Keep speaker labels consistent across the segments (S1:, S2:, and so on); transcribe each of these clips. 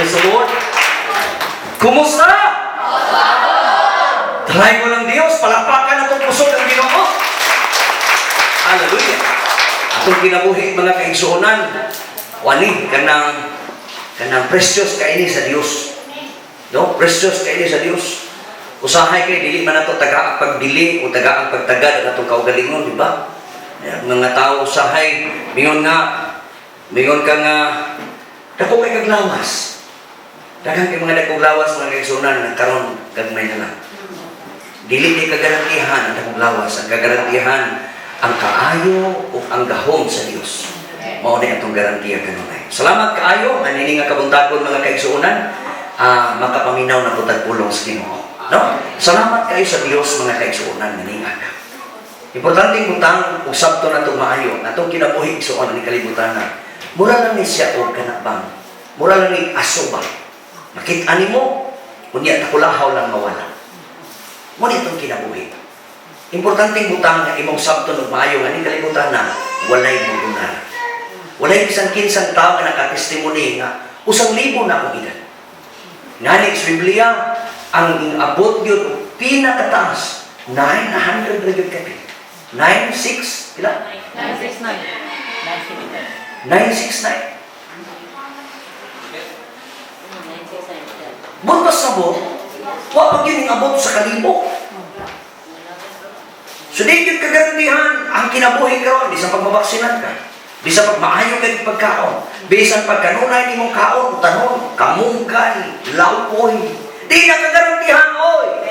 S1: Praise the Lord. Kumusta? Try mo ng Diyos, palakpakan atong kusog ang Ginoo. Hallelujah. Atong kinabuhi, mga kaigsuonan, wani kanang kanang precious kaayo ni sa Dios. No? Precious kaayo ni sa Dios. Usahay kay dili man nato taga ang pagbili o taga ang pagtagad ang atong kaugalingon, di ba? Mga tao usahay mingon ka nga dako kay kag lawas. Daghan kay mga dakong lawas, mga kaigsuonan, nga karon gagmay na lang. Dili ni kagarantihan ang dakong lawas, ang kagarantihan ang kaayo o ang gahom sa Dios. Mao ni atong garantiya kanunay. Salamat kaayo nga nga kabuntagon, mga kaigsuonan, makapaminaw na pud tag pulong sa Ginoo. No? Salamat kayo sa Dios, mga kaigsuonan, nga niinga. Importante butang usab to natong maayo, atong kinabuhi, igsuon, ni kalibutan na. Mura lang ni siya og kanabang. Mura lang ni aso ba. Makita nimo, unya takulahaw lang mawala. Mo ni itong kinabuhi. Importante butang nga imong sabton og maayo nga ning kalibutan na walay modunar. Walay bisan kinsang tao nga nakatestimony nga 1,000 na akong edad. Ngani sa Biblia, ang abot gyud og pinakataas, 900 ra gyud kapil. 96 pila?
S2: 969. 969.
S1: 969. Butas sa bot, wa pa gyud ning abot sa kalibo. So di gyud kagarantihan ang kinabuhi karon bisan pag mabaksinan ka. Bisan pag maayo kay pagkaon, bisan pag kanunay nimong kaon, tanon, kamunggay, lawkoy. Di na kagarantihan, oy.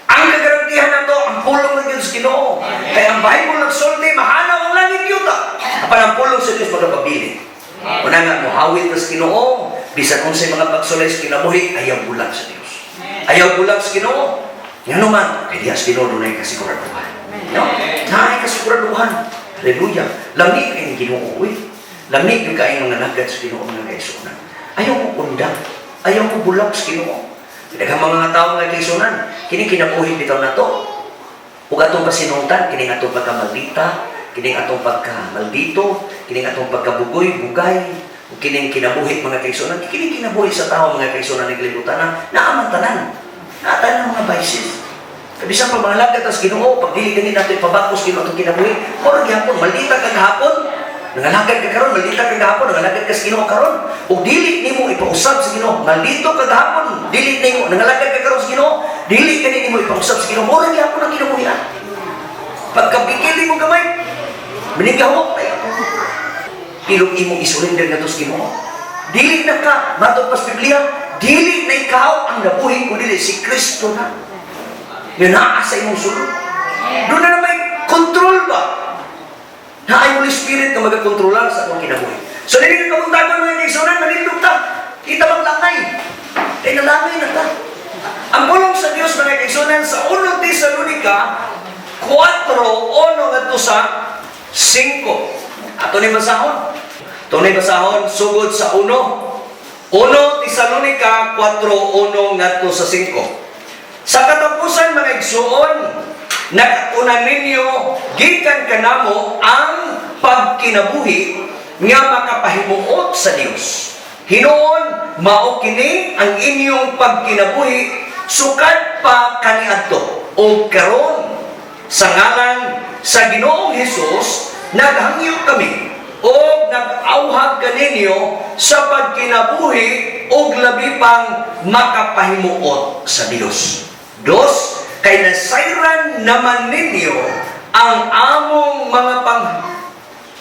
S1: Ang kagarantihan nato ang pulong ng Diyos Ginoo. Kay ang Bible nagsulti, mahanaw ang langit yuta. Apan ang pulong sa Dios magapabilin. Una nga mohawit sa Ginoo, bisan unsay mga pagsulay sa kinabuhi, ayaw bulag sa Dios. Ayaw bulag sa Ginoo. Ngano man, kay diha sa Ginoo dunay kasiguraduhan. No? Naay kasiguraduhan. Hallelujah. Lami kay Ginoo, uy. Lami gyud kaayo mga nagad sa Ginoo, mga kaigsuonan. Ayaw mo undang. Ayaw mo bulag sa Ginoo. Daghang mga tao nga kaigsuonan, kini kinabuhi bitaw nato. Ug atong pasinungtan kining atong pagkamaldita, kining atong pagkamaldito, kining atong pagkabugoy, bugay, ug kining kinabuhi, mga kaigsuonan, kining kinabuhi sa tao, mga kaigsuonan, ng kalibutan na naaman tanan. Naa tanan mga vices. Bisan pa mga lagad tas Ginoo, pag dili gani nato ipabakos Ginoo atong kinabuhi, mura gihapon maldita ka gahapon, nangalagad ka karon, maldita ka gahapon, nangalagad ka sa Ginoo karon. Ug dili nimo ipausab sa Ginoo, maldito ka gahapon, dili nimo nangalagad ka karon sa Ginoo, dili kani nimo ipausab sa Ginoo, mura gihapon ang kinabuhian. Pagkabikili mo gamay, manigahok na yun. Pero imong isurrender na to sa Ginoo. Dili na ka, matod pa sa Biblia, dili na ikaw ang nabuhi kundi si Kristo na. Nga naa sa imong sulod. Doon na may control ba? Na ay Holy Spirit nga magakontrolar sa atong kinabuhi. So dili ka kabuntagon, mga kaigsuonan, manindog ta. Kita maglangay. Kay nalangay na ta. Ang pulong sa Dios, mga kaigsuonan, sa 1 Tesalonica 4:1 ngadto sa 5. Ato ni basahon. Ato ni basahon sugod sa 1. 1 Tesalonica 4:1 ngadto sa 5. Sa katapusan, mga igsuon, nakatunan ninyo gikan kanamo ang pagkinabuhi nga makapahimuot sa Dios. Hinuon mao kini ang inyong pagkinabuhi sukad pa kaniadto o karon. Sa ngalan sa Ginoong Hesus, naghangyo kami o nag-auhag kaninyo sa pagkinabuhi og labi pang makapahimuot sa Dios. Dos, kay nasayran naman ninyo ang among mga pang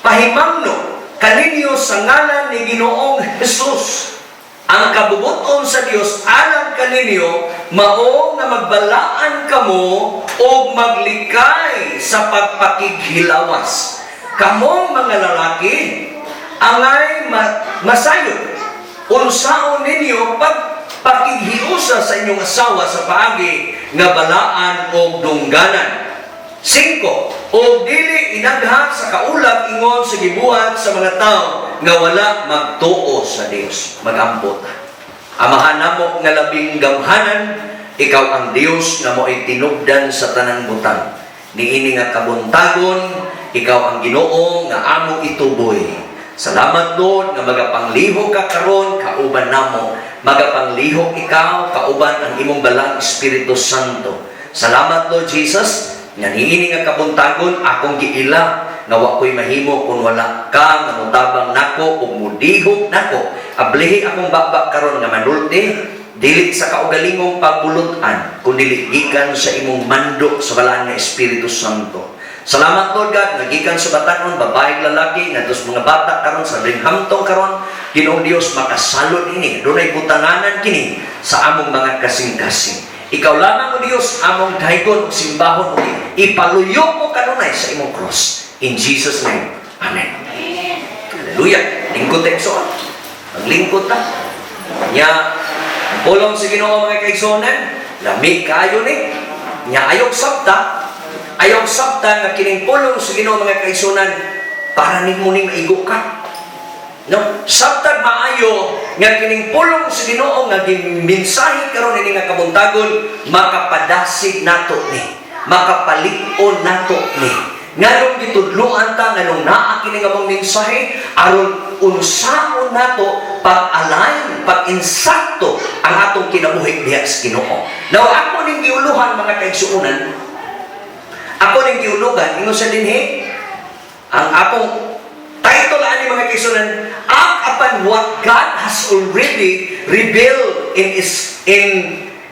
S1: pahimangno kaninyo sa ngalan ni Ginoong Hesus. Ang kabubuton sa Dios alang kaninyo mao nga magbalaan kamo og maglikay sa pagpakighilawas. Kamong mga lalaki, angay masayod unsaon ninyo pagpakighiusa sa inyong asawa sa paagi nga balaan og dungganan. Singko, og dili inagha sa kaulag ingon sa gibuhat sa mga tao nga wala magtuo sa Dios. Mag-ampo ta. Amahan namo nga labing gamhanan, ikaw ang Dios nga mo'y tinubdan sa tanang butang. Niini nga kabuntagon, ikaw ang Ginoo nga amo ituboy. Salamat, Lord, nga magapangliho ka karon kauban namo. Magapanglihok ikaw kauban ang imong Balaang Espiritu Santo. Salamat, Lord Jesus, nga niini nga kabuntagon akong giila nga wa ko'y mahimo kung wala ka nga motabang nako ug mudihok nako. Ablihi akong baba karon nga manulti dili sa kaugalingong pagbulutan, kundi gikan sa imong mando sa Balaan nga Espiritu Santo. Salamat, Lord God, nga gikan sa batanon, babae, lalaki, ngadto sa mga bata karon sa hamtong karon, Ginoong Dios, makasalod ini. Dunay butanganan kini sa among mga kasing-kasing. Ikaw lamang, O Dios, among daygon ug simbahon ug ipaluyo mo kanunay sa imong cross. In Jesus' name. Amen. Hallelujah. Lingkod tayo igsoon. Maglingkod ta. Nya, ang pulong sa Ginoo, mga kaigsuonan, lami kaayo ni. Nya ayaw sabta nga kining pulong sa Ginoo, mga kaigsuonan, para nimo ning maigo ka. No? Sabtag maayo nga kining pulong sa Ginoo nga gimensahe karon ini nga kabuntagon makapadasig nato ni. Makapalig-on nato ni. Nganong gitudloan ta, nganong naa kini nga mong mensahe aron unsaon nato pag-align, pag-insakto ang atong kinabuhi diha sa Ginoo. Now ako ning giuluhan, mga kaigsuonan, ako ning giulugan ingon sa dinhi ang akong title ani, mga kaigsuonan, "Act upon what God has already revealed in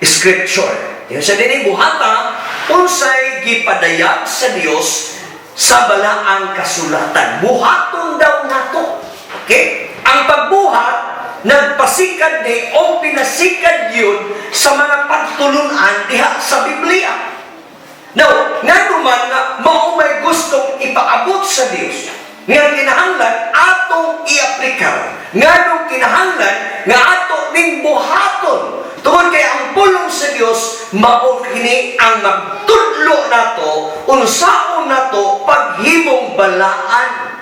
S1: Scripture." Ingon sa dinhi, buhata unsay gipadayag sa Dios sa Balaang Kasulatan. Buhaton daw nato. Okay? Ang pagbuhat nagpasikad ni o pinasikad yun sa mga pagtulunan diha sa Biblia. Now, nga man nga mao may gustong ipaabot sa Dios nga kinahanglan atong i-aplikar. Nganong kinahanglan nga ato ning buhaton. Tungod kay ang pulong sa Dios mao kini ang magtudlo nato unsaon nato paghimong balaan.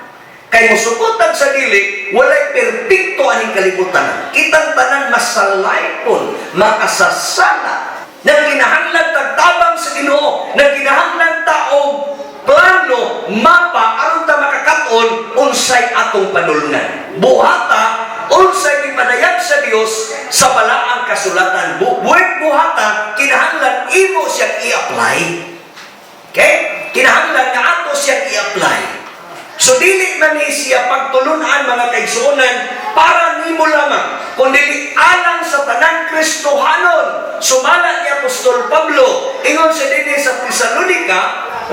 S1: Kay musukotan sa dili, walay perpekto aning kalibutan. Kitang tanan masalaypon, makasasala. Nagkinahanglan tagtabang sa Ginoo, nagkinahanglan ta og plano, mapa aron ta makakat-on unsay atong padulngan. Buhata unsay gipadayag sa Dios sa Balaang Kasulatan. Buhat buhata kinahanglan imo siyang i-apply. Okay? Kinahanglan nga ato siyang i-apply. So dili man ni siya pagtulunan, mga kaigsuonan, para nimo lamang, kundi alang sa tanang Kristohanon. Sumala ni Apostol Pablo, ingon sa dinhi sa Tesalonica,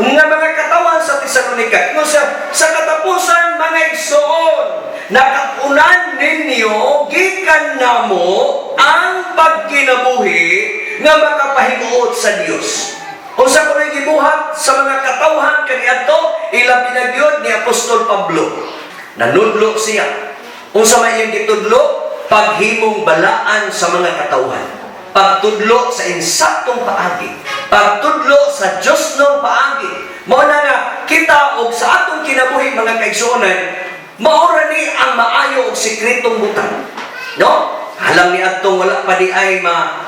S1: nga mga katawan sa Tesalonica, ingon sa katapusan, mga igsoon, nakat-unan ninyo gikan namo ang pagkinabuhi nga makapahimuot sa Dios. Unsa kuno gibuhat sa mga katawhan kaniadto, ilabi na gyud ni Apostol Pablo. Nanudlo siya. Unsa may iyang gitudlo? Paghimong balaan sa mga katawhan. Pagtudlo sa insaktong paagi. Pagtudlo sa Diyos ng paagi. Mao na nga kita og sa atong kinabuhi, mga kaigsuonan, mao ra ni ang maayo og sekretong butang. No? Halang ni adtong wala pa di ay ma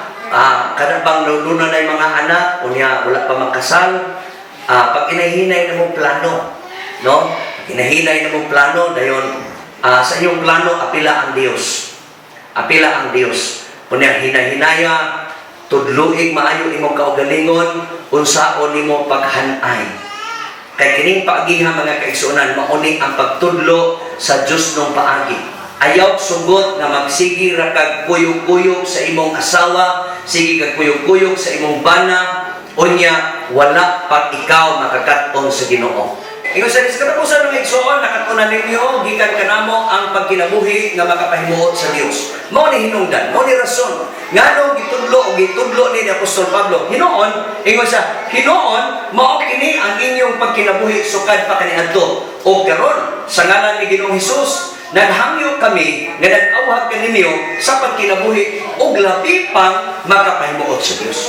S1: kana bang duna na mga anak unya wala pa makasal, pag inahinay na mong plano, no, pag inahinay na mong plano, dayon sa inyong plano apila ang Dios, apila ang Dios. Unya hinay-hinaya tudluig maayo imong kaugalingon unsaon nimo paghanay. Kay kining paagiha, mga kaigsuonan, mao ni ang pagtudlo sa Dios nung paagi. Ayaw sugot nga magsigi ra kag kuyog-kuyog sa imong asawa, sige kag kuyog-kuyog sa imong bana, unya wala pa ikaw makakat-on sa Ginoo. Ingon sa katapusan ng igsoon, nakat-unan ninyo gikan kanamo ang pagkinabuhi nga makapahimuot sa Dios. Mao ni hinungdan, mao ni rason nganong gitudlo o gitudlo ni Apostol Pablo. Hinuon, ingon sa hinuon, mao kini ang inyong pagkinabuhi sukad pa kaniadto. O karon sa ngalan ni Ginoong Hesus, naghangyo kami nga nag-awhag kaninyo sa pagkinabuhi og labi pang makapahimuot sa Dios.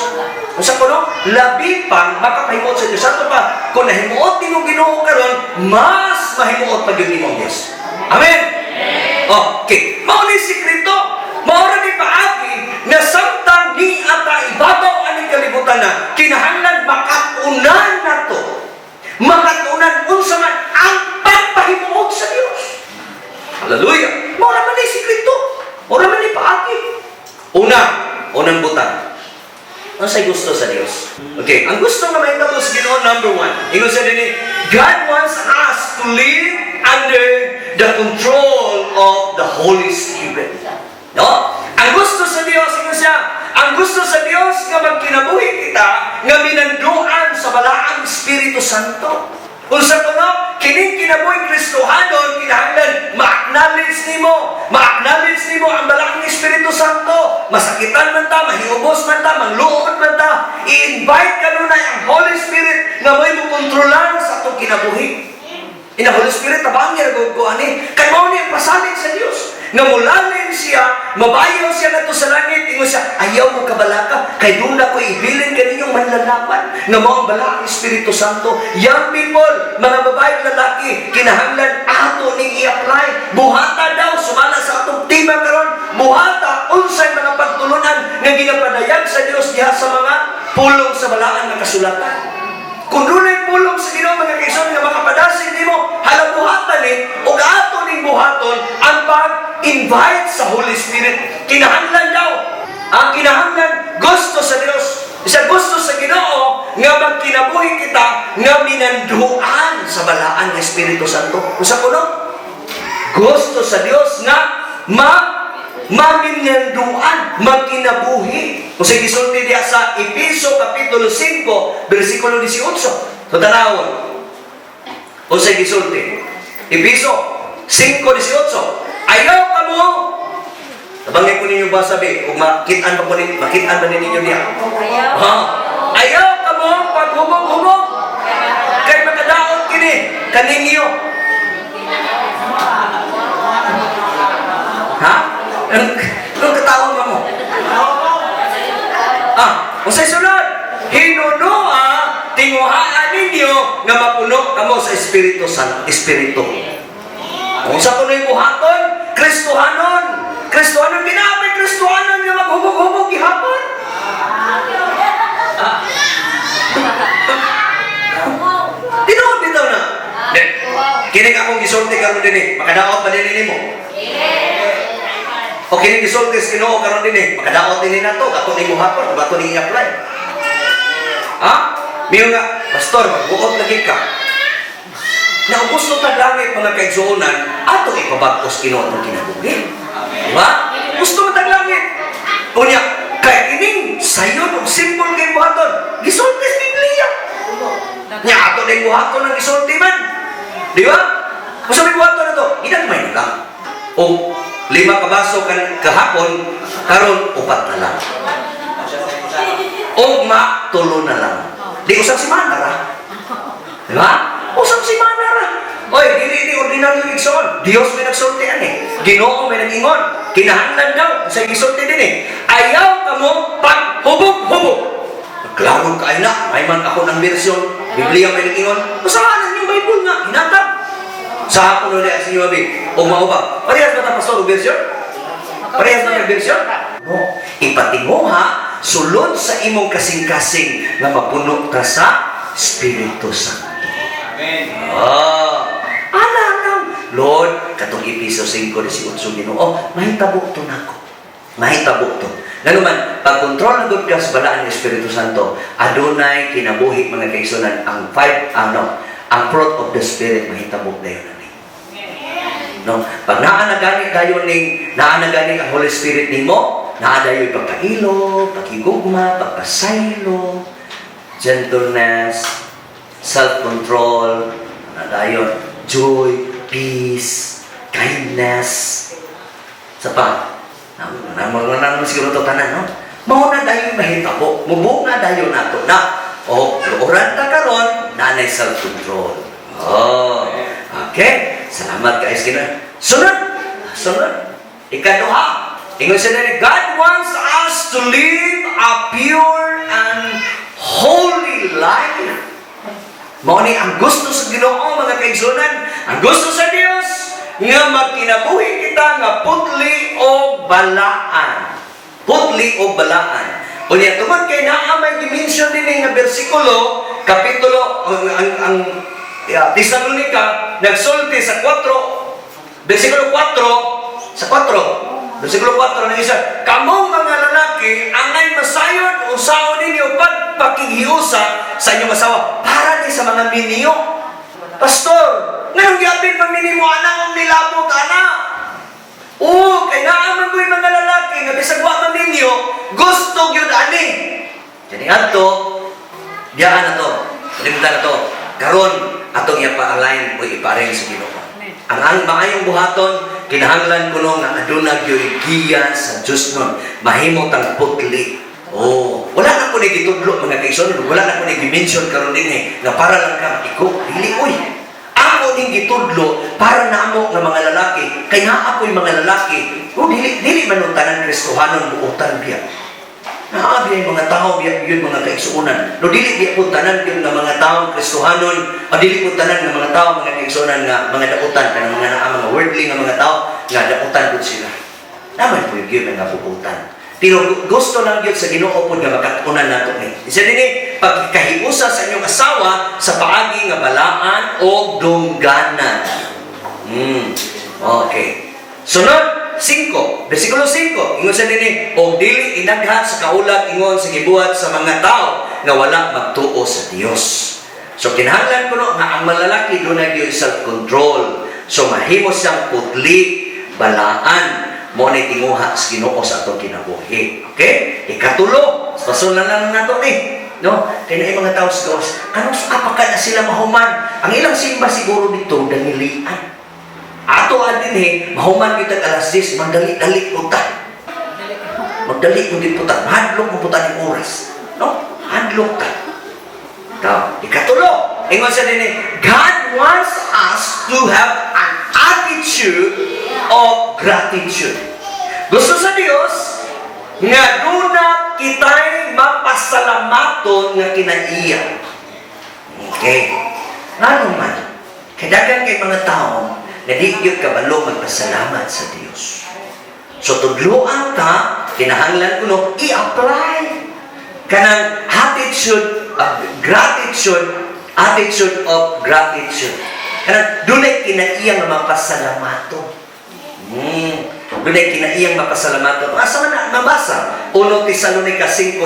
S1: Unsa kuno? Labi pang makapahimuot sa Dios. Ato pa, kung nahimuot nimo Ginoo karon, mas mahimuot pa gyud nimo ang Dios. Amen. Okay. Mao ni sikreto. Mao ra ni paagi nga samtang ni ata ibabaw aning kalibutan na kinahanglan makat-unan nato. Makat-unan unsa man ang pagpahimuot sa Dios. Hallelujah. Mao ra man ni sikreto. Mao ra man ni paagi. Unsay gusto sa Dios? Okay, ang gusto nga mahitabo sa Ginoo, number one. Ingon siya dinhi, God wants us to live under the control of the Holy Spirit. No? Ang gusto sa Dios, ingon siya, ang gusto sa Dios nga magkinabuhi kita nga minanduan sa Balaang Espiritu Santo. Kung sa kuno, kining kinabuhi Kristohanon, kinahanglan ma-acknowledge nimo, ma-acknowledge nimo ang Balaang Espiritu Santo. Masakitan man ta, mahiubos man ta, mangluod man ta, i-invite kanunay ang Holy Spirit nga mo'y mo kontrolar sa atong kinabuhi. Ina Holy Spirit, tabangir ko ani. Kay mao ni ang pasalig sa Dios. Nga mulalim siya, mabayaw siya ngadto sa langit, ingon siya, "Ayaw mo kabalaka, kay duna ko ibilin kaninyong manlalaban," nga mao ang Balaang Espiritu Santo. Young people, mga babae, lalaki, kinahanglan ato ning i-apply. Buhata daw, sumala sa atong tema karon, buhata unsay mga pagtulunan nga ginapadayag sa Dios diha sa mga pulong sa balaan nga kasulatan. Kung dunay pulong sa Ginoo, mga kaigsoon, nga makapadasig nimo, halabuhatan ni ug ato ning buhaton ang pag-invite sa Holy Spirit. Kinahanglan daw. Ang kinahanglan gusto sa Dios. Isa gusto sa Ginoo nga magkinabuhi kita nga minanduan sa Balaan nga Espiritu Santo. Usa kuno? Gusto sa Dios nga maminanduan, magkinabuhi. Kung sa gisulti diya sa Epeso Kapitulo 5, versikulo 18. So tanawon. Kung sa gisulti. Epeso 5:18. Ayaw kamo. Tabangin ko ninyo ba sabi, kung makitaan ba ko ninyo, makitaan ba ninyo niya?
S2: Ayaw.
S1: Ha? Ayaw kamo paghubog-hubog. Kay makadaot kini kaninyo. Ha? Anong katawag ba mo? Ah, unsay sunod? Hinunoa, tinguhaan ninyo nga mapuno kamo sa Espiritu sa Espiritu. Kung sa kuno'y buhaton, Kristohanon. Kristohanon, ginamay Kristohanon nga maghubog-hubog gihapon. Ah. Tinuod bitaw na. Di, kini akong gisulti karon dinhi, makadaot ba dinhi nimo? O kini gisulti sa Ginoo karon dinhi, makadaot dinhi nato, ato ning buhaton, ug ato ning i-apply. Ha? Miyo nga, "Pastor, magbuot lagi ka." Na kung gusto tag langit, mga kaigsuonan, ato ipabag-os Ginoo atong kinabuhi. Di ba? Gusto mo tag langit. Unya, kay ining sayon ug simple kay buhaton, gisulti sa Biblia. Nya ato ning buhaton ang gisulti man. Di ba? Kung sa may buhaton na to, ginagmay na lang. O 5 ka baso kan kahapon, karon upat na lang. Ugma, tulo na lang. Di usang simana ra. Di ba? Usang simana ra. Oy, dili ni ordinaryo igsoon. Dios may nagsulti ani. Ginoo may nag-ingon. Kinahanglan daw sa gisulti din eh. Ayaw kamo paghubog-hubog. Klaro kaayo na. May man ako ng bersyon. Biblia may nag-ingon. Basahan yung Bible nga. Hinatag. Sa hapon ulit sa inyo, abi. O mao ba? Parehas ba ta, pastor, og bersyon? Parehas ba ta bersyon? No. Ipatinguha, sulod sa imong kasing-kasing nga mapuno ka sa Espiritu Santo.
S3: Amen.
S1: Ah, ana lang. Lord, katong Epeso 5:18, Ginoo, mahitabo to nako. Mahitabo to. Ngano man, pag-kontrol ng God ka sa Balaan ng Espiritu Santo, adunay kinabuhi, mga kaigsuonan, ang five, ano, ang fruit of the Spirit mahitabo dayon ani. No? Pag naa na gani dayon ning naa na gani ang Holy Spirit nimo, naa dayon pagkailo, paghigugma, pagpasaylo, gentleness, self-control, na dayon joy, peace, kindness. Sa pa, namo na naman siguro to tanan, no? Mao na dayon mahitabo, mubunga dayon nato na. O, luoran ta karon, naanay self-control. Oh, okay. Salamat kay Ginoo. Sunod, sunod. Ikaduha, ingon siya diri, God wants us to live a pure and holy life. Mao ni ang gusto sa Ginoo, mga kaigsuonan, ang gusto sa Dios nga magkinabuhi kita nga putli o balaan. Putli o balaan. Unya tungod kay naa may gi-mention dinhi nga bersikulo, kapitulo ang yeah, Tesalonica nagsulti sa 4 bersikulo 4 sa 4. Versikulo 4 ng isa, "Kamong mga lalaki, angay masayod unsaon ninyo pagpakighiusa sa inyong asawa," para ni sa mga minyo. Pastor, nganong giapil man nimo ana ang nilabot ana? Oo, kay naa man ko'y mga lalaki nga bisag wa man ninyo, gusto gyud ani. Kani adto, biyaan na to. Kalimutan na to. Karon atong ipa-align o ipa-arrange sa Ginoo. Ang maayong buhaton, kinahanglan kuno nga aduna gyoy giya sa Dios nun. Mahimo tang putli. Oh, wala na ko ni gitudlo, mga kaigsoon, wala na ko ni gi-mention karon dinhi nga para lang ka iko, dili oy. Ako ning gitudlo para namo nga mga lalaki, kay naa ko'y mga lalaki, oh, dili dili man nung tanan Kristohanon buotan biya. Naa biya mga tao biya yun, mga kaigsuonan. No, dili biya po tanan yun nga mga tao Kristohanon, o dili po tanan nga mga tao, mga kaigsuonan, nga mga dautan, kanang mga naa mga worldly nga mga tao nga dautan pud sila. Naman po yun nga buotan. Pero gusto lang yun sa Ginoo pud nga makatunan nato ni. Isa din pagkahiusa sa inyong asawa sa paagi nga balaan o dungganan. Okay. Sunod, 5. Versikulo 5. Ingon sa dinhi, "Og dili inagha sa kaulag ingon sa gibuhat sa mga tao nga wala magtuo sa Dios." So kinahanglan kuno nga ang malalaki dunay gyud self-control. So mahimo siyang putli, balaan, mo ni tinguha sa Ginoo sa atong kinabuhi. Okay? Ikatulo, pasul na lang nato ni. No? Kaya na mga tao sa gawas, kanus apa ka na sila mahuman? Ang ilang simba siguro dito, dangilian. Ato adin eh, mahuman kita alas 10, magdali-dali po ta. Magdali mo din po ta. Mahadlok mo po ta ng oras. No? Hadlok ta. Now, ikatulo, ingon sa din, God wants us to have an attitude of gratitude. Gusto sa Dios nga duna kita'y mapasalamaton nga kinaiya. Okay. Ngano man, kay daghan kay mga tao na di gyud kabalo magpasalamat sa Dios. So tudloan ta, kinahanglan kuno i-apply kanang attitude of gratitude, attitude of gratitude. Kanang dunay kinaiya nga mapasalamaton. Dunay kinaiyang mapasalamaton. Asa man na mabasa? 1 Tesalonica 5:18.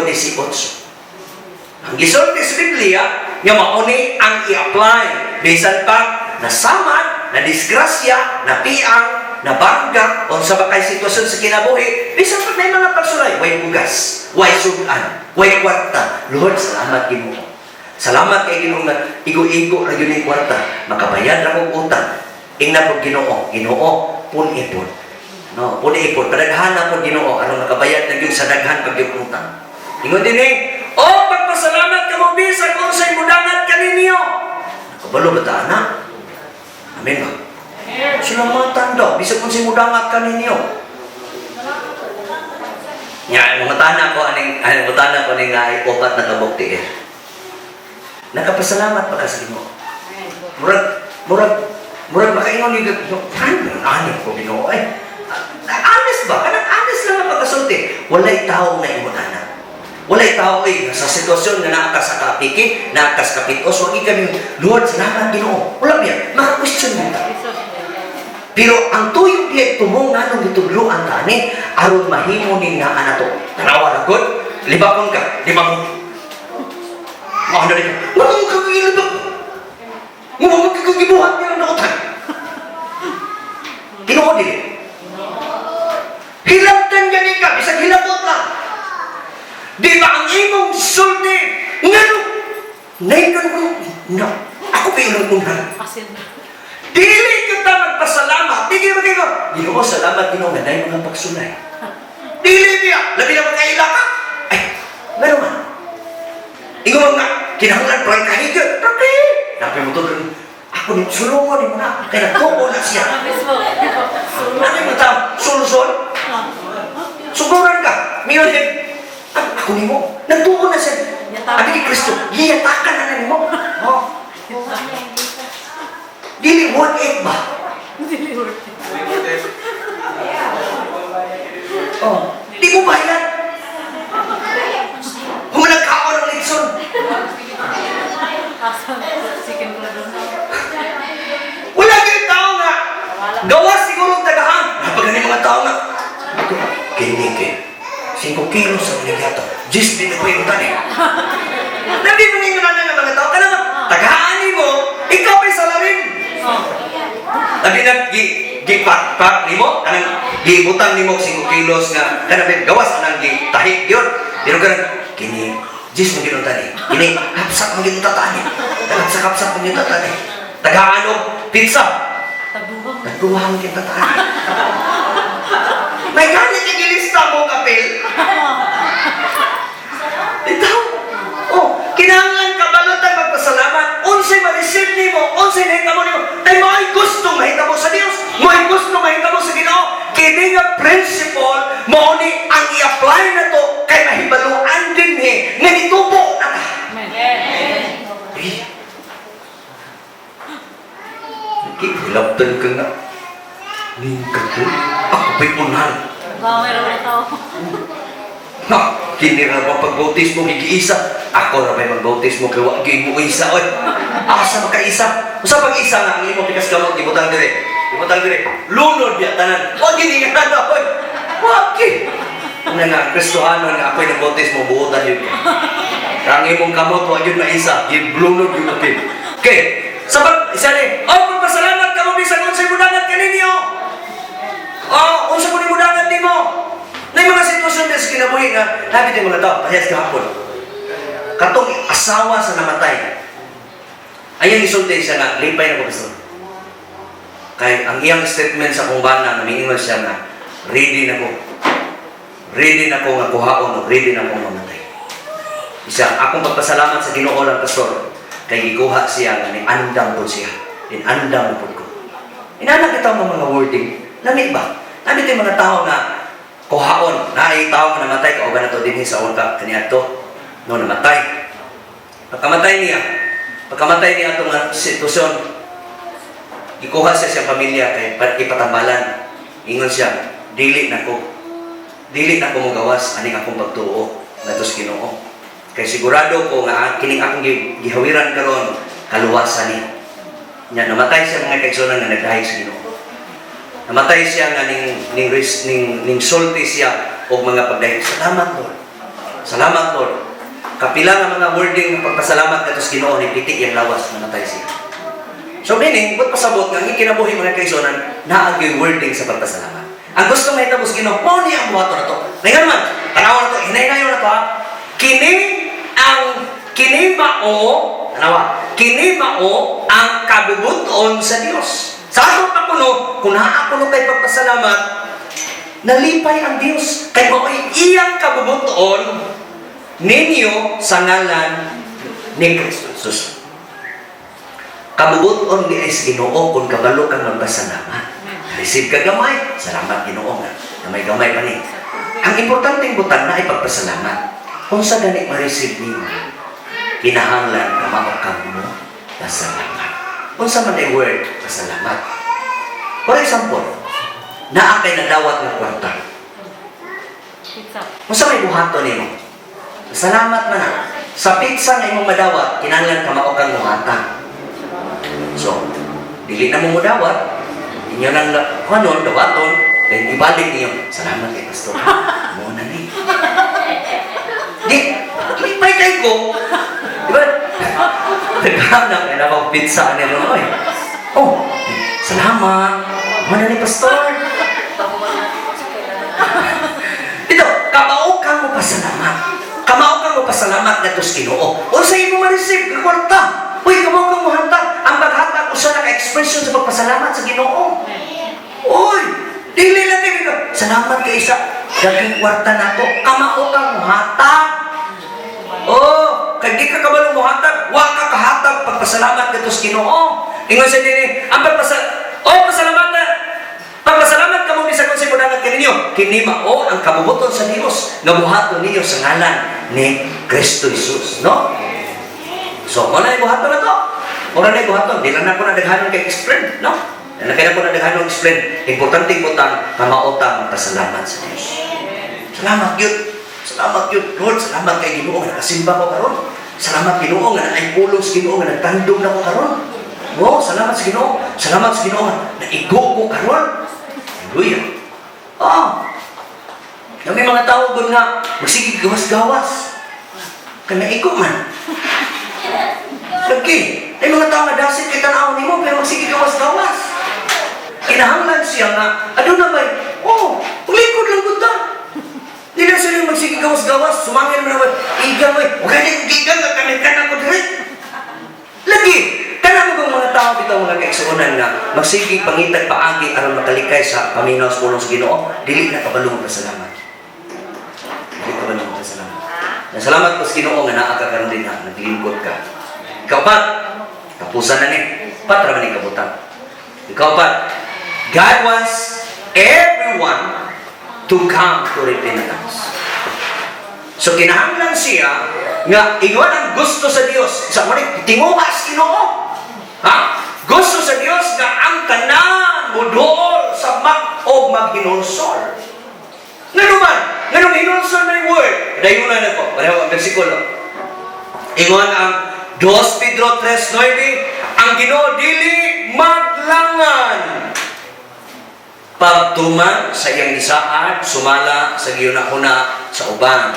S1: Ang gisulti sa Biblia nga mauni ang i-apply bisan pa nasamad, na disgrasya, na piang, na bangga, unsa ba kay sitwasyon sa kinabuhi, bisan pa may mga pagsulay, way bugas, way sudan, way kwarta. Lord, salamat Ginoo. Salamat kay Ginoo nga igo-igo ra gyud ning kwarta, makabayad ra kog utang. Ingna pud Ginoo, Ginoo, pun-ipon. No, pun-ipon, padaghan na pud Ginoo aron makabayad na gyud sa daghan pag yung utang. Ingon din eh, "O pagpasalamat kamo bisan unsay mudangat kaninyo." Kabalo ba ta ana? Amen ba? Salamatan daw, bisan unsay mudangat kaninyo. Nya, mga tana ko aning ay mga tana ko aning naay upat na kabuk tiil. Nakapasalamat pa ka sa Ginoo? Murag makaingon ni ano ani ko Ginoo eh. Honest ba? Kanang honest lang ang pagkasulti. Walay tao nga ingon ana. Walay tao eh, sa sitwasyon nga naa ka sa kapiki, naa ka sa kapitos, wag kami, "Lord, salamat Ginoo." Wala biya, maka-question mo ta. Pero ang tuyong diay tumong nganong gitudloan ka ani aron mahimo ning naa na to. Tanawa ra gud, libakon ka, di ba mo? Mo ano rin? Mo ka gilibak. Mo mo ka gibuhat niya ng dautan. Tinuod dili. Hilabtan gani ka, bisag hilabot lang. Di ba ang imong sulti? Ngano? Nay ko na ako pa yung unhan.
S2: Asin.
S1: Dili kita magpasalamat. Dili ba kayo? "Ginoo, salamat Ginoo nga dahil mga pagsulay." Dili biya. Labi na magkaila ka. Ay, meron man. Ingon nga, kinahanglan prangkahi gyud. Prangkahi. Napi mo to. Ako ni sulungon ni mo na. Kaya nagtuo na siya.
S2: Mismo.
S1: Ano yung tao? Sulson? Suguran ka. Mingon him. Ako nimo. Nagtuo na siya. Abi ni Kristo, giyatakan na nimo. Oh. Dili worth it ba?
S2: Dili worth it.
S1: Oh. Di mo bayad. Kung nagkaon ng litson.
S2: Asan? Chicken ko doon.
S1: Wala kayong tao nga. Gawa siguro ang tagahan. Napagani mga tao nga. kilos sa mga gihatag. Diyos, di na ko yung tani. Nabi mo ngayon na nga mga tao, kanang tagaan mo, ikaw ay salarin. Labi na, gi, gi pak nimo, kanang gibutang nimo 5 kilos nga, kanang may gawas anang gi tahi yun. Pero kanang, kini, Diyos mo ginunta ni. Kini, hapsak mo ginunta tani. Hapsak-hapsak mo ginunta tani. Tagaan og pizza.
S2: Tabuha.
S1: Nagduha mo ginunta tani. May ganit yung gilista mo, kapil. Ito. Oh, kinahanglan kabalutan magpasalamat. Unsay ma-receive nimo, unsay nahitabo nimo, kay mao'y gusto mahitabo sa Dios, mao'y gusto mahitabo sa Ginoo. Kini nga principle mao ni ang i-apply nato kay mahibaluan dinhi nga nitubo na ta.
S2: Amen.
S1: Eh. Kilabtan ka nga. Ning ka ko. Ako pa'y unahan.
S2: Baka mayroon na tao.
S1: Na, kini ra ba pagbautismo gigiisa? Ako ra ba'y magbautismo kay wa gyud mo isa oy. Asa makaisa? Usa pag isa nga ang imo pikas kamot gibutang dire. Gibutang dire. Lunod biya tanan. Wa gini nga na oy. Wa gyud. Una nga Kristohanon nga ako'y nagbautismo buotan yun. Ang imong kamot wa gyud maisa, giblunod gyud apil. Okay. Sa pag isa ni, oh pagpasalamat kamo bisan unsay mudangat kaninyo. Oh, unsa mo ni mudangat nimo? Nay mga sitwasyon din sa kinabuhi nga labi din mga tao, parehas gahapon. Katong asawa sa namatay. Ayan isulti siya nga, lipay na ko pastor. Kay ang iyang statement sa kong bana, nga miingon siya nga, ready na ko. Ready na ko nga kuhaon o ready na ko mamatay. Isa, akong pagpasalamat sa Ginoo lang pastor, kay gikuha siya nga ni andam po siya. Inandam po ko. Inana kita mo mga wording. Lami ba? Lami tayo mga tao nga kuhaon. Naay tao nga namatay kauban na to dinhi sa unta kaniadto. No namatay. Pagkamatay niya atong nga sitwasyon, ikuha siya siyang pamilya kay ipatambalan. Ingon siya, dili na ko. Dili na ko mogawas aning akong pagtuo ngadto sa Ginoo. Kay sigurado ko nga kining akong gihawiran karon kaluwasan ni. Nya namatay siya, mga kaigsuonan, nga nagdahig sa Ginoo. Namatay siya nga ning ning ris, ning ning sulti siya og mga pagdahig. Salamat, Lord. Salamat, Lord. Kapila nga mga wording ng pagpasalamat ngadto sa Ginoo ni piti iyang lawas namatay siya. So meaning, buot pasabot nga ang kinabuhi, mga kaigsuonan, naa gyud wording sa pagpasalamat. Ang gusto mahitabo sa Ginoo, mao niya ang buhaton nato. Ngayon man, tanawa na to, hinay-hinayon na to ha. Kini mao, tanawa, kini mao ang kabubuton sa Dios. Sa atong pakuno, kung naa kuno kay pagpasalamat, nalipay ang Dios. Kay mao'y iyang kabubuton ninyo sa ngalan ni Kristo Jesus. Kabubuton ni sa Ginoo kung kabalo kang magpasalamat. Receive ka gamay, salamat Ginoo nga. Gamay-gamay pa ni. Ang importanteng butan na ay pagpasalamat. Kung sa gani ma-receive nimo, kinahanglan kamao ka mo pasalamat. Unsa man ay word pasalamat? For example, naa kay nadawat nga kwarta.
S2: Pizza.
S1: Unsa may buhaton nimo? Salamat man na. Sa pizza nga imong madawat, kinahanglan kamao kang muhatag. So, dili na mo mudawat, inyo nang kuhanon, dawaton, then ibalik niyo. Salamat kay pastor. Mo na ni. Di, lipay kay ko. Di ba? Naghanap na akong pizza ni Roy. Oh, salamat. Mo na ni pastor. Dito, kamao ka mo pasalamat. Kamao ka mo pasalamat ngadto sa Ginoo. Unsa imo ma-receive nga kwarta? Uy, kamao ka mo hatag. Ang paghatag usa na ka-expression sa pagpasalamat sa Ginoo. Uy, dili lang kay salamat kay isa daghang kwarta nako. Kamao ka mo hatag. Oh, kay di ka kabalo mohatag, wa ka kahatag pagpasalamat ngadto sa Ginoo. Ingon sa dinhi, ang pagpasa oh pasalamat na pagpasalamat kamo bisan unsay mudangat kaninyo, kini mao ang kabubuton sa Dios nga buhaton ninyo sa ngalan ni Kristo Jesus, no? So, mo na buhaton na to. Mura na buhaton, di lang nako na daghanon kay explain, no? Di lang kay nako na daghanon explain. Importante butang kamao ta magpasalamat sa Dios. Salamat gyud. Salamat gyud, Lord. Salamat kay Ginoo nga nakasimba ko karon. Salamat Ginoo nga naay pulong sa Ginoo nga nagtandog na ko karon. Oh, salamat sa Ginoo. Salamat sa Ginoo nga naigo ko karon. Hallelujah. Oh. Na may mga tao gud nga magsige gawas-gawas. Kanaigo man. Lagi, may mga tao nga dasit kay tan-aw nimo pero magsige gawas-gawas. Kinahanglan siya nga aduna may, oh, paglingkod lang gud ta. Di na sila magsige gawas-gawas, sumangil man naman, igang may, huwag ganing gigang nga kanikan ako diri. Lagi, kanang mga mga tao bitaw, mga kaigsuonan, nga magsige pangitag paagi aron makalikay sa paminaw sa pulong sa Ginoo, dili na kabalo pasalamat. Dili kabalo pasalamat. Nasalamat ko sa Ginoo nga naa ka karon din ha, naglingkod ka. Ikaapat, tapusan na ni. Pat ra man ni kabutang. Ikaapat, God wants everyone to come to repentance. So kinahanglan siya nga ingon ang gusto sa Dios sa mo ni tinguha sa Ginoo. Ha? Gusto sa Dios nga ang tanan moduol sa mag og maghinulsol. Ngano man? Nganong hinulsol na yung word? Dayunan na ko. Pareho ang bersikulo. Ingon ang 2 Pedro 3:9, ang Ginoo dili maglangan pagtuman sa iyang gisaad sumala sa gihuna-huna sa uban.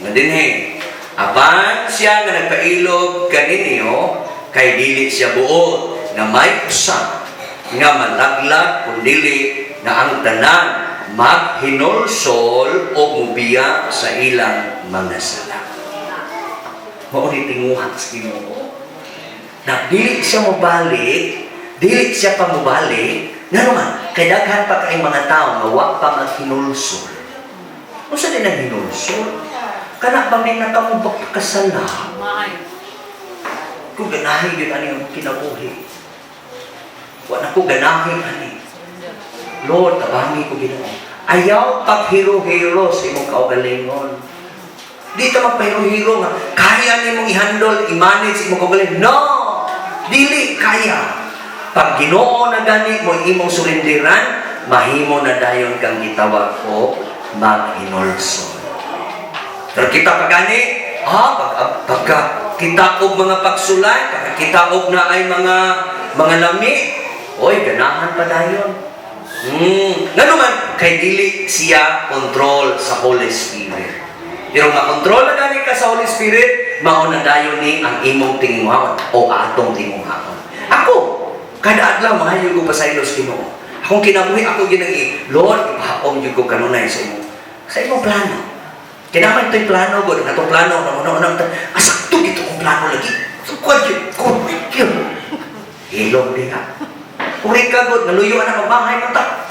S1: Nga dinhi, apan siya nga nagpailob kaninyo kay dili siya buot na may usa nga malaglag kundili na ang tanan maghinulsol o mubiya sa ilang mga sala. Mao ni tinguha sa Ginoo. Na dili siya mobalik, dili siya pa mobalik, ngano man, kay daghan pa kay mga tao nga wa pa maghinulsol. Unsa din ang hinulsol? Kana ba may nakamo kasala?
S2: Maayo.
S1: Kung ganahi yun ani ang kinabuhi. Wa na ko ganahi ani.
S2: Surrender.
S1: Lord, tabangi ko, Ginoo. Ayaw paghiro-hiro sa imong kaugalingon. Di ka magpahiro-hiro nga kaya nimong i-handle, i-manage imong kaugalingon. No! Dili kaya. Pag Ginoo na gani mo imong surenderan, mahimo na dayon kang gitawag o maghinulsol. Pero kita pa gani, pagka kita og mga pagsulay, pagka kita og na ay mga lami, oy, ganahan pa dayon. Ngano man, kay dili siya control sa Holy Spirit. Pero makontrol na gani ka sa Holy Spirit, mao na dayon ni ang imong tinguhaon o atong tinguhaon. Ako, kada adlaw maayo ko pasaylo sa Ginoo. Akong kinabuhi ako ginangi, Lord, ipahaom jud ko kanunay sa imong plano. Kinaman ito'y plano ko, atong plano, na una una, asakto gito kong plano lagi. Sukad yun, correct yun. Hilom din ha. Uri ka god, naluyo na magmahay man ta.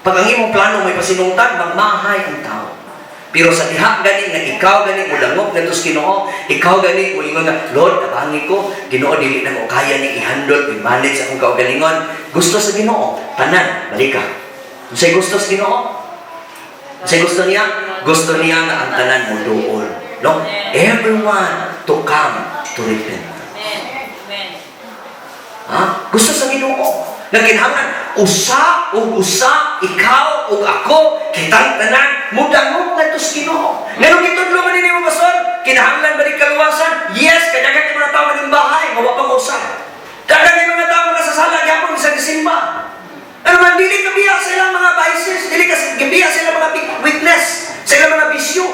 S1: Pag ang imong plano may pasinungtan, magmahay ang tao. Pero sa diha gani nga ikaw gani mo dangop ngadto sa Ginoo, ikaw gani mo ingon nga, "Lord, tabangi ko, Ginoo, dili na ko kaya ni i-handle, i-manage akong kaugalingon." Gusto sa Ginoo, tanan, balik ka. Unsay gusto sa Ginoo? Unsay gusto niya? Gusto niya nga ang tanan mo duol. No? Everyone to come to repent.
S2: Amen. Amen.
S1: Ha? Gusto sa Ginoo. Nagkinahanglan usa ug usa, ikaw ug ako, kitang tanan mudangop ngadto sa Ginoo. Nganong gitudlo man nimo, pastor? Kinahanglan ba ni kaluwasan? Yes, kay daghan kay mga tao maging bahay, nga wa pa mausab. Daghan kay mga tao makasasala gyapon sa gisimba. Ano man, dili ka biya sa ilang mga vices, dili ka gibiya sa ilang mga weakness, sa ilang mga bisyo.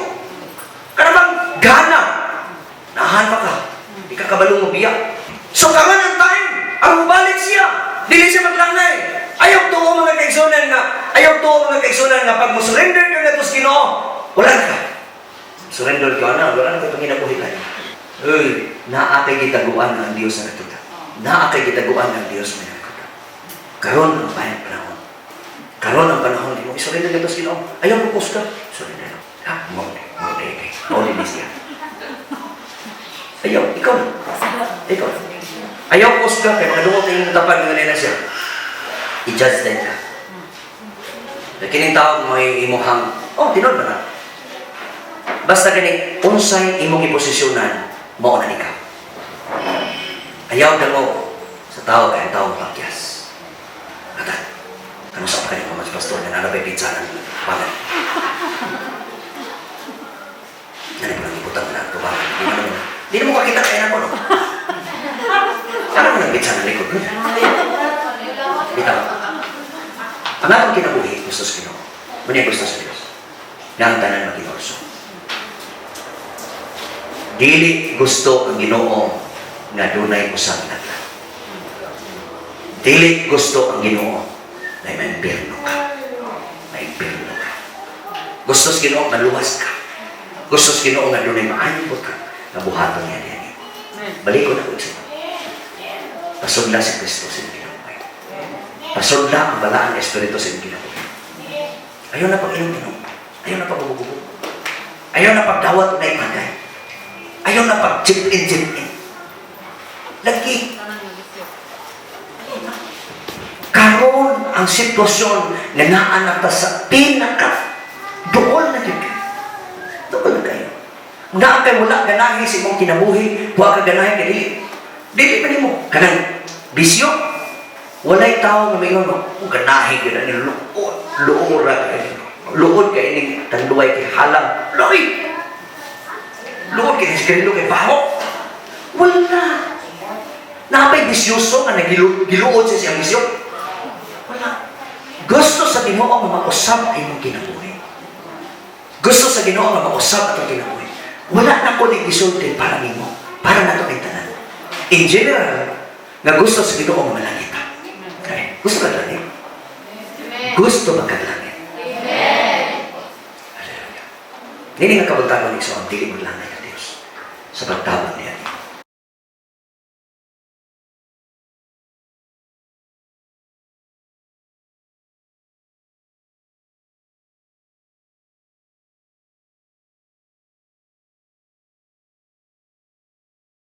S1: Kana bang gana? Nahan pa ka. Di ka kabalong mo biya. So karon ang time, ang mubalik siya. Dili siya maglangay. Ayaw tuo, mga kaigsunan, nga pag mo surrender ka ngadto sa Ginoo, wala na ka. Surrender ka na, wala na ka panginabuhi lang. Uy, naa kay gitaguan ang Dios na nakita. Naa kay gitaguan ang Dios na nakita. Karon ang bayan panahon. Karon ang panahon nimo i-surrender ka sa Ginoo. Ayaw ko ka. Surrender. Ha, mo mo mo mo ni siya. Ayaw, ikaw na. Ikaw na. Ayaw ko ka kay makadungog kay imong tapad nga nila siya. I-judge din ka. Kaya kining tao may imuhang, oh, tinuod ba na? Basta gani, unsay imong giposisyonan, mao na ikaw. Ayaw dangog sa tao kay ang tao pakyas. Atan, kano sa pa kayo mga pastor na nalabay pizza ng pangan. Ano pa lang ibutang na tubangan? Di naman kakita kaya na ko, no? Ano mo nang pizza ng likod? Bitaw. Ang atong kinabuhi, gusto sa Ginoo. Muna gusto sa Diyos. Nga ang tanan maginulso. Dili gusto ang Ginoo nga dunay usang laglag. Dili gusto ang Ginoo na maimpirno ka. Maimpirno ka. Gusto sa Ginoo maluwas ka. Gusto sa Ginoo nga dunay maayong butang nga buhaton niya diyan.
S2: Amen.
S1: Balik ko na ko sa. Pasudla si Kristo sa imong kinabuhi. Pasudla ang balaan nga Espiritu sa imong kinabuhi. Ayaw na pag-inom-inom. Ayaw na pag-ubugubo. Ayaw na pagdawat na ibagay. Ayaw na pag-chip in, chip in. Lagi,
S2: Tanang magisip.
S1: Karon ang sitwasyon nga naa na ta sa pinaka duol na gyud kayo. Duol na kayo. Naa kay wala ganahi sa imong kinabuhi, wa ka ganahi kay dili. Dili man nimo kanang bisyo. Walay tao nga mingon mo, "Oh, ganahi gyud ani luod, luod ra kay luod kay ning tanduay kay halang." Loy. Luod kay sigarilyo kay baho. Wala. Napay bisyoso nga nagiluod sa siyang bisyo. Wala. Gusto sa Ginoo nga mausab ang imong kinabuhi. Gusto sa Ginoo nga mausab atong kinabuhi. Wala na ko ni gisulti para nimo, para nato ning tanan. In general, nga gusto sa Ginoo nga malangit ta. Okay. Gusto ka langit? Gusto ba ka langit? Hallelujah. Dili nga kabuntagon igsoon, dili maglangay ang Dios sa pagtabang niya nimo.